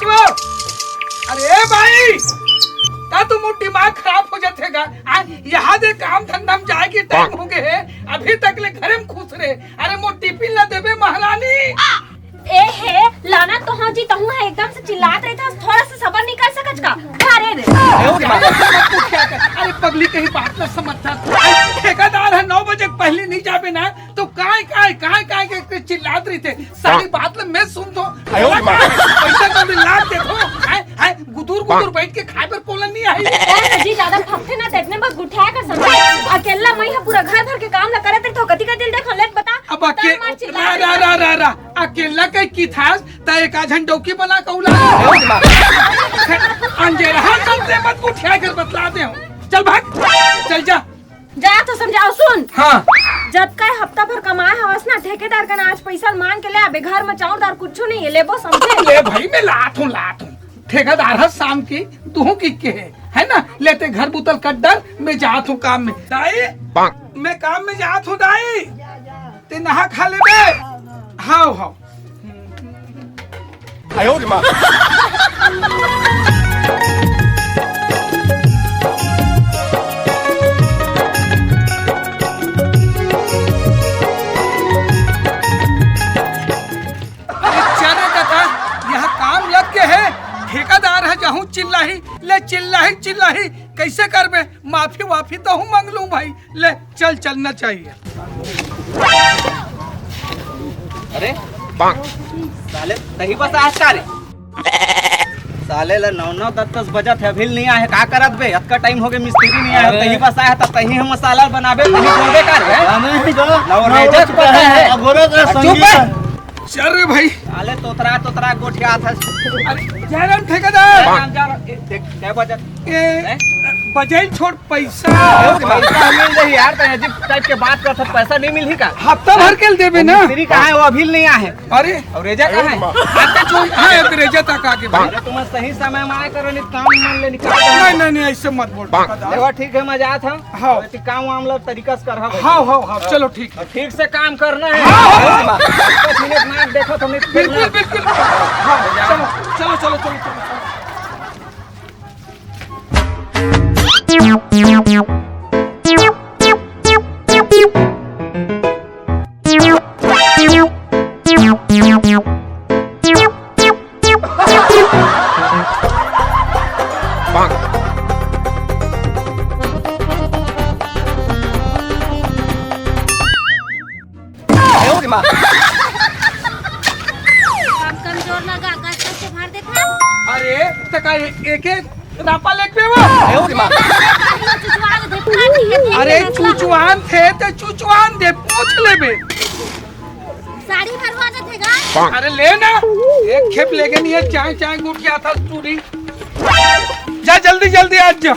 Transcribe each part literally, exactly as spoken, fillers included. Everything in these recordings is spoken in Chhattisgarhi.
अरे भाई, का तो मोर दिमाग खराब हो जाथे गा। आ, यहाँ दे काम धंधा में जाए के टाइम हो गए है, अभी तक ले घरे में खुश रहे। अरे मोर टिफिन ला देबे महारानी। ए हे, लाना तो हाँ जी, तहूँ है एकदम से चिल्लात रहिथस, थोड़ा सा सबर नहीं कर सकत का? अरे रे। अरे पगली, कहीं बात ना समझ था। ठेकेदार है, नौ बजे के पहले नहीं जाबे ना, तो काय, काय, काय, काय के चिल्लात रहिथे? सारी बात ल मैं सुन दो। आयो रे माँ। पैसा तो मैं लाद देथों। हाय, हाय, गुदुर, गुदुर बैठ के खाए बर कोलन नहीं आई। ए, जी, ज्यादा फंकथे ना, त एतने बस गुठिया कर समझ। अकेला मैं ह पूरा घर भर के काम ला करत रहिथों, कति का दिल देखो, लेट बता। अब अके-, तार मार चिल्ला रा, रा, रा, रा, रा। अकेला कहीं की थास, त एक आध झन डौकी बना के उला। आयो रे माँ। अंजेरा, हाँ, चल, ते मत गुठिया कर बतला दे हूँ। चल भाग, चल जा। जा तो समझाओ, सुन। हाँ। जतका हफ्ता भर कमाए हवस ना, ठेकेदार कना आज पैसा मांग के ले आबे, घर में चाउर दार कुछू नहीं है, लेबो समझे? ले भाई, मैं लात हूँ, लात हूँ। ठेकेदार है शाम की, तू हूँ की के है, है ना? लेते घर बुतल कट डाल, मैं जात हूँ काम में। दाई, मैं काम में जात हूँ दाई। ते नहा खा लेबे। हाव, हाव। आयो रे माँ। अरे चल रे कका, यहाँ काम लग के है, ठेकेदार है, जहूँ चिल्लाही, ले चिल्लाही, चिल्लाही, कैसे करबे? माफी वाफी तो हूँ मांग लूँ भाई, ले चल, चलना चाहिए। अरे साले, तही बस आज का रे? साले ला नौ नौ दस दस बजत है, अभी नहीं आए, का करत बे? अतका टाइम हो गए, मिस्त्री नहीं आए, अरे। तही बस आए, तब तही हम मसाला बनाबे, तही बोलबे कर, हैं? नहीं, जो लव नौ रेजत बज पता है। है, अघोरत है, चुप संगीत कर। है। चल रे भाई। साले तोतरा, तोतरा गोठिया था। अरे, जयराम ठेकेदार। जयराम, जयराम, ए, देख, कै बजत? ए, हैं? बजाई छोड़, पैसा। पैसा मिल जाही यार, तैं अजीब टाइप के बात करत हस, पैसा नहीं मिलही का? हफ्ता भर के देबे ना। मिस्त्री कहाँ है, वो अभी नहीं आए। अरे। और रेजा कहाँ है? आते जो, हाँ, एक रेजा तक आके भाई। अरे, तुम सही समय में आए करो, नहीं काम मन ले निकाल दो। नहीं, नहीं, नहीं, ऐसे मत बोल। देखो, ठीक है, मैं जात हूँ। हाँ। अरे, काम वाम ला तरीका से कर, हाँ भाई। हाँ, हाँ, हाँ, चलो, ठीक है। ठीक से काम करना है। हाँ, हाँ, हाँ। दस मिनट नाक देखो तो नहीं बिल्कुल, बिल्कुल। हाँ, चलो, चलो, चलो, चलो, चलो। आयो रे माँ। कम कमजोर लगा, कस कस के भर देता। अरे, त का एक एक रापा लेके वो? आयो रे माँ। चुचवा के देखा नहीं है, देख अरे, ले, चुचवान थे त चुचवान दे, पूछ लेबे। साड़ी भरवा देते गा। अरे ले ना, एक खेप लेके नहीं है, चाय चाय गुट गया था चूड़ी। जा जल्दी जल्दी आज जा।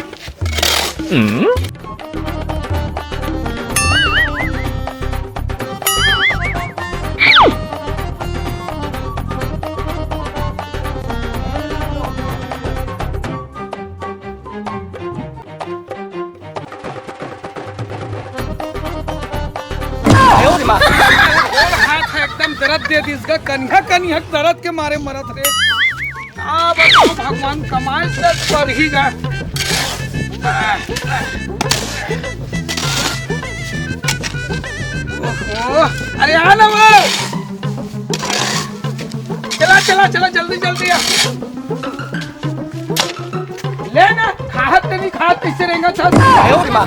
गोड़ हाथ ह एकदम दरद दे दिस गा, कनिहा कनिहा दरद के मारे मरत रे। का बताओ भगवान, कमाए से पर ही गा। ओहो, अरे आ ना वो। चला, चला, चला, जल्दी, जल्दी आ। ले ना, खाहत ते नहीं खाहत, कैसे रेंगत हस? आयो रे माँ।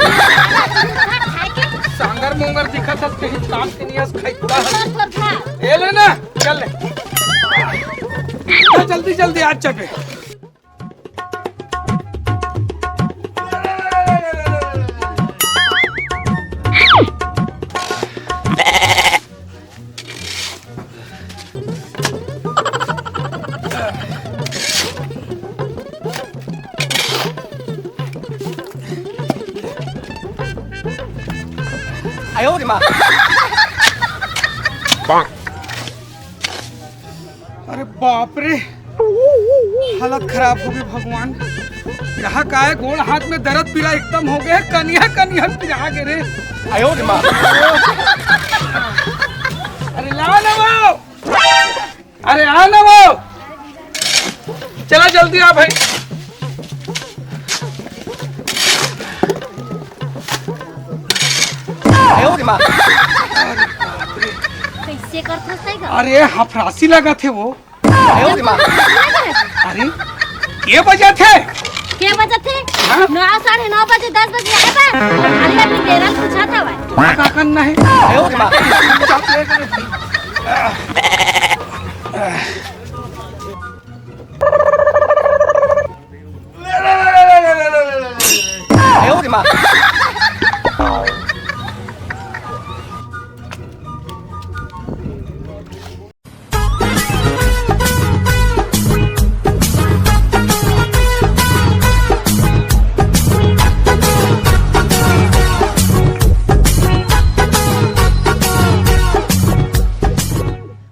सांगर मोंगर दिखत हस, कहीं काम के नहीं हस, खाई पूरा हस। ये ले ना, चल ले। ले जल्दी, जल्दी, आज चपे। आयो रे माँ। अरे बाप रे, हालत खराब हो गई भगवान। यहाँ का है, गोड़ हाथ में दर्द पीला एकदम हो गए, कनिहा कनिहा पिरा गे रे। आयो रे माँ। अरे ला ना वो, अरे आ ना वो। जल्दी आ भाई। कैसे करथस तैं का? अरे, हफरासी लगत हे वो। अरे, के बजत हे? के बजत हे? हाँ? नौ, साढ़े नौ बजे, दस बजे आए बा। अरे, अपनी बेरा ल पूछत हवय। का करना हे?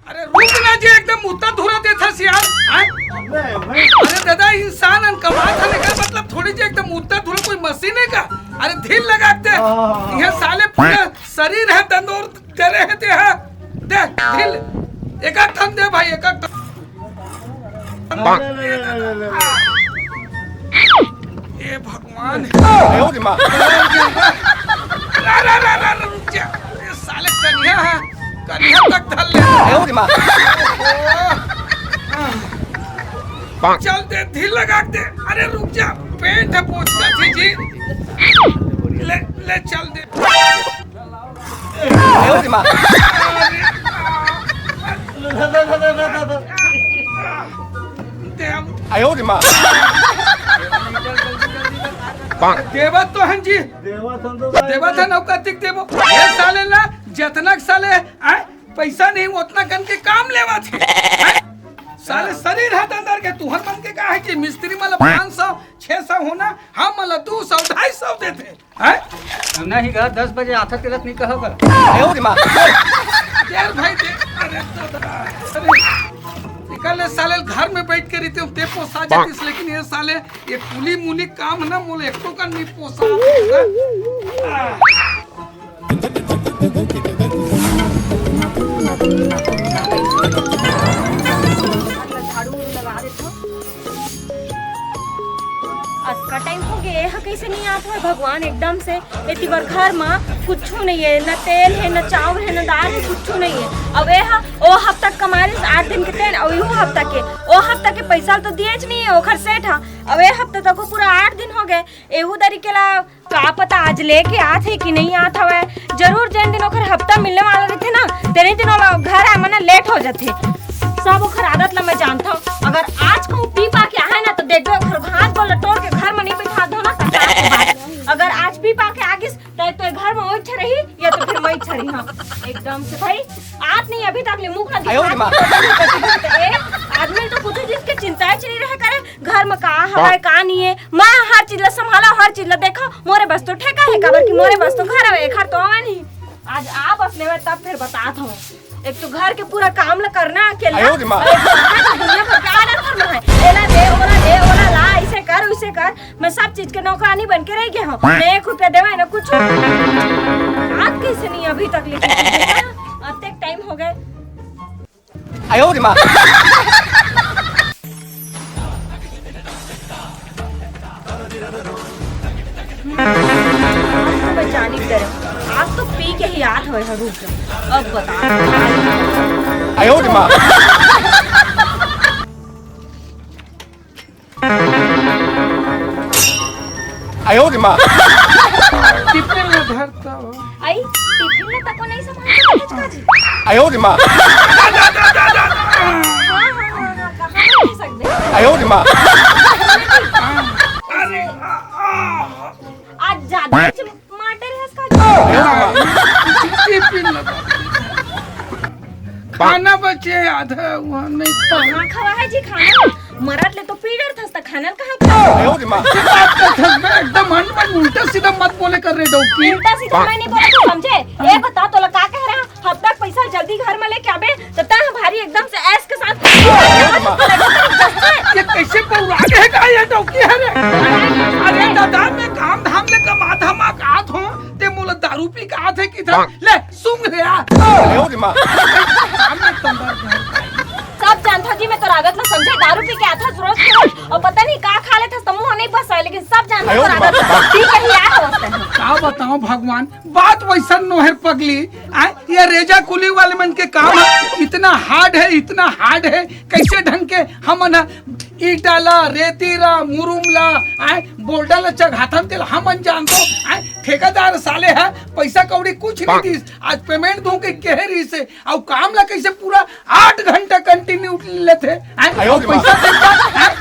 अरे रुक ना जी, एकदम मुद्दा धुरा देथस यार। हैं? अरे दादा, इंसान अन कमात हन, एकर मतलब थोड़ी जी एकदम मुद्दा धुरा कोई मशीन हे का? अरे धीर लगा दे। हाँ। ये साले पूरा शरीर हे तंदूर करे हे ते हा। दे, धीर। एक एक ठन दे भाई, एक एक ठन। ए भगवान। रा, रा, रा, रा, रुक जा। ए साले कनिहा हे, कनिहा तक धर ले। चल दे, धीर लगा दे। अरे रुक जा, पेंट हे पोंछ के जी। ले, ले चल दे। देवा तो हन जी। देवा तो देवा था नौका तिक देवो। ये साले ना, जतना के साले, आय, पैसा नहीं, उतना कन के काम लेवा थे। आय, साले शरीर हाथ अंदर के, तुहर मन के का हे कि मिस्त्री मन ला पाँच सौ, छह सौ होना, हम मन ला दो सौ, ढाई सौ देथे। हैं? हम नहीं घर दस बजे आथा तेला नहीं कहो कर। आयो रे माँ। यार भाई दे, अरे दादा, अरे, निकल ले साले, घर में बैठ के रहितेंव, ते पोसा जातिस, लेकिन ये साले, ये कुली मुली काम हे ना, मोला एको का नहीं पोसा। झाड़ू लगा देथंव। अतका टाइम हो गे, एहा कइसे नइ आत हवय भगवान एकदम से? एती बर घर म कुछु नइ हे, न तेल हे, न चाउर हे, न दार हे, कुछु नइ हे। अब एहा ओ हफ्ता के कमाए रिहिस आठ दिन के तेल, अउ इहू हफ्ता के, ओ हफ्ता के पइसा ल तो दियेच नइ हे ओखर सेठ ह। अब ए हफ्ता तको पूरा आठ दिन हो गे, एहू दरी के ला का पता आज लेके आत हे कि नइ आत हवय। जरूर जेन दिन ओखर हफ्ता मिलने वाला रहिथे ना, तेने दिन ओला घर आए म ना लेट हो जाथे। सब ओखर आदत ला मैं जानथंव। अगर आज कहूँ पी पा के आहे ना, तो देख दो, ओखर हाथ गोड़ ला तोड़ के घर म नइ बिठा दो ना, तो का के बात। अगर आज पी पा के आ गिस, तो एक तो घर म ओइठा रही, या तो फिर मैं इच्छा रही। हाँ, एकदम से भाई, आत नहीं अभी तक ले मुख लगी। आयो रे माँ। ए, आदमी तो कुछ चीज के चिंता ही नहीं रहे करे। घर म का हवय, का नइ हे, मैं हर चीज ला संभालंव, हर चीज ला देखंव। मोरे बस तो ठेका हे, काबर कि मोरे बस तो घर हवय, एखर तो हवय नहीं। आज आ बस लेवे, तब फिर बतात हंव। एक तो घर के पूरा काम ला करना अकेला, आयो रे माँ। अउ एक तो दुनिया भर के order करना हे, एला दे, ओला दे, ओला ला, इसे कर, उसे कर। मैं सब चीज के नौकरानी बन के रह गे हंव, न एक रुपया देवय, न कुछ। आत कइसे नइ अभी तक लेके? अतेक टाइम हो गे। आयो रे माँ। आज तो मैं जानी डरे, आज तो पी के ही याद होए है, रुक जा, अब बता। आयो रे माँ। आयो रे माँ। टिफिन में धरता हो। आई, टिफिन में तको नहीं संभाल सकत का जी? आयो रे माँ। हाँ, हाँ, हाँ, हाँ, कहाँ नहीं सकते? आयो रे माँ। अरे, आ, आ। आज ज्यादा कुछ टमाटर है इसका। आयो रे माँ। टिफिन में। खाना बचे आधा, वो नहीं। कहाँ खवा है जी खाना? मरत ले तो पी डरथस त खाना ल कहाँ खा? आयो रे माँ। बात करथस बे, एकदम मन मन उल्टा सीधा मत बोले कर रे डौकी। उल्टा सीधा मैं नहीं बोले तो समझे। ये बता तोला का कह रहा? हफ्ता के पैसा जल्दी घर में लेके आबे, त तह भारी एकदम से ऐश के साथ। ये कैसे पौरा के है का ये डौकी है रे? अरे दादा, मैं काम धाम ले कमा धमा के आत हूँ, ते मोला दारू पी के आत है किधर? ले, सूंघ ले आ। आयो रे माँ। काम में तंदर घर। सब जानथव जी, मैं तोर आदत ला समझे, दारू दारू पी के आथस रोज के रोज, अउ पता नहीं का खा लेथस, त मुंह नहीं बसाय, लेकिन सब जानथन तोर आदत। पी के ही आए होवस तैं। का बतावं भगवान, बात वइसन नोहे रे पगली। आय, ये रेजा कुली वाले मन के काम हे, इतना hard हे, इतना hard हे, कइसे ढंग के हमन ह ईंटा ला, रेती ला, मुरुम ला, आय, बोल्डर ला चघाथन, तेला हमन जानथन। आय, ठेकेदार साले ह पइसा कौड़ी कुछ नहीं दिस, आज payment दूं कहिके कहे रहिस हे, अउ काम ला कइसे पूरा आठ घंटा continue लेथे, हैं? अयो अउ पैसा देता, हैं?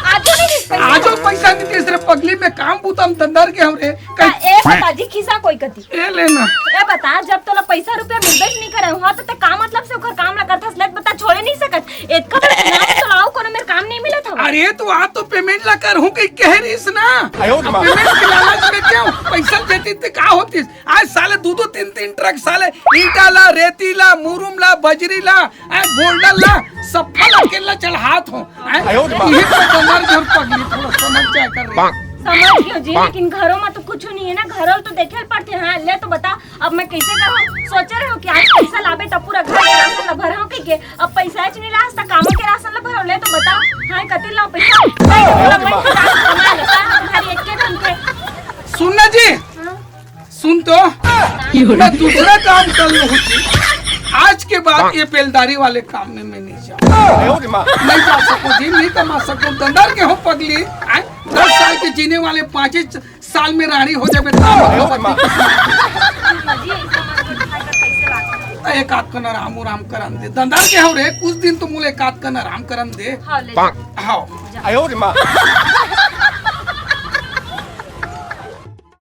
आजो नहीं दिस पैसा। आजो पैसा नहीं दिस रे पगली, मैं काम बूता म धंधर के हंव रे। हाँ, ए बता जी, खिसा कोई कती। ए ले ना। ए बता, जब तोला पैसा रुपया मिलबे नहीं करे हुआ, तो ते का मतलब से ओकर काम ला करथस? ले बता, छोड़े नहीं सकत। एतका बड़ा दिमाग तोला अउ कोनो मेर काम नहीं मिलत हवय। अरे, तो आज तो payment ला करहूं कहिके कहे रहिस ना। अयो अब माँ। Payment के लालच में क्यों? पैसा देती ते का होतिस? आज साले दू दू तीन तीन ट्रक साले ईंटा ला, रेती ला, मुरुम ला, बजरी ला, ए, बोल्डर ला, सफल अकेला चढ़ात हंव। ए, अयो रे बाप। इही तो कमर जोर पगली थोड़ा समझ जाय कर रे। समझ गेंव जी, लेकिन घरो में तो कुछ नहीं हे ना, घरो तो देखे ल पड़थे। हाँ, ले तो बता, अब मैं कइसे करहूं? सोचे रहेंव कि आज पैसा लाबे त पूरा घर के राशन ला भरहूं कहिके, अब पैसा च नहीं लास त कामा के राशन ला भरहूं, ले तो बता, हाँ, कती लांव पैसा? अयो रे बाप। कमा लेता, तुम्हारी एक के ढंग के। सुन ना जी, हाँ? सुन तो, मैं दूसरा काम कर लूं जी। आज के बाद ये बेलदारी वाले काम में मैं नहीं जाऊं। अयो रे माँ। नहीं जा सकूं जी, नहीं कमा सकूं। धंधर के हंव पगली, आय, दस साल के जीने वाले पांच ही साल में रानी हो जाबे तो। अयो रे माँ। जी, ऐसा मत बोलो, भाई का कैसे लागत हे? एक आध कन आराम उराम करन दे। धंधर के हंव रे, कुछ दिन तो मोला एक आध कन आराम करन दे। हाँ, ले जा। हाँ। अयो रे माँ।